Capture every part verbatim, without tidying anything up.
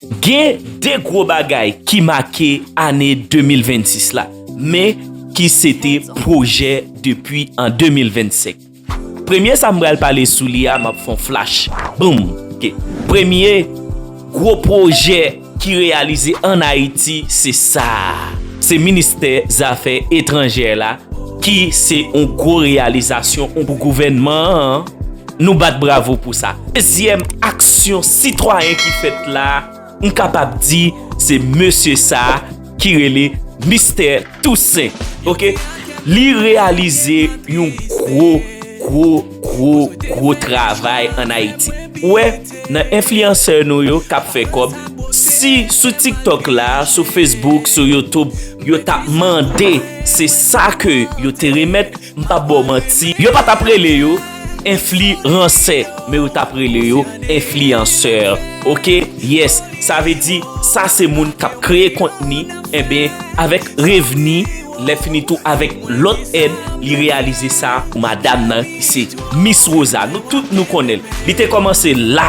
Gen de gwo bagay ki make ane de mil vennsis la, men ki se te pwojè depi an de mil vennsenk. Premye sa m pral pale sou li a, m ap fè yon flash. Boom! Ok. Premye gwo pwojè ki reyalize ann Ayiti, se sa. Se ministè zafè etranjè la, ki se yon gwo reyalizasyon pou gouvènman an. Nou bat bravo pou sa. Dezyèm aksyon sitwayen ki fèt la, m kapab di se mesye sa ki rele Mistè Tousen. Ok? Li reyalize yon gwo, gwo, gwo, gwo travay ann Ayiti. Ou wè, nan enfliyansè nou yo k ap fè kòb, si sou TikTok la, sou Facebook, sou YouTube, yo t ap mande se sa ke yo te remèt, m p ap ba w manti, yo pa t ap rele yo enfliyansè, men yo t ap rele yo enfliyansè. Ok? Yes, sa vle di, sa se moun k ap kreye kontni, enben, avèk revni, lè fini tou avèk lòt èd, li reyalize sa pou madanm nan ki se Miss Rosa. Nou tout nou konnen l. Li te kòmanse la.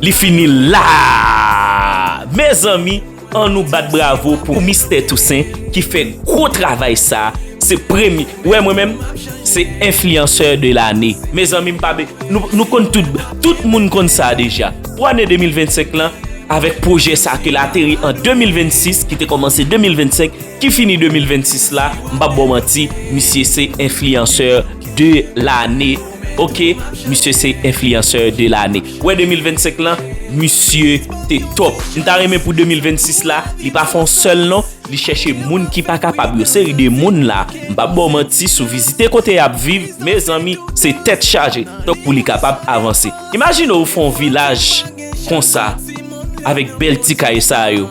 Li fini la. Mezanmi, an nou bat bravo pou Mistè Tousen ki fè gwo travay sa. Se premye. Ou wè mwen menm, se enfliyansè de lane. Mezanmi, m pa be-, nou, nou konn tout, tout moun konn sa deja. Pou ane de mil vennsenk lan, avèk pwojè sa ke l ateri an de mil vennsis, ki te kòmanse de mil vennsenk, ki fini de mil vennsis la, m p ap ba w manti, misye se enfliyansè de lane. Ok, misye se enfliyansè de lane. Ou wè de mil vennsenk lan, misye te top. M ta renmen pou de mil vennsis la, li pa fè yon sèl non, li chèche moun ki pa kapab yo. Seri de moun la, m p ap ba w manti, si w vizite kote y ap viv, mezanmi, se tèt chaje. Donk pou li kapab avanse. Imajine w fè yon vilaj konsa, avèk bèl ti kay sa yo.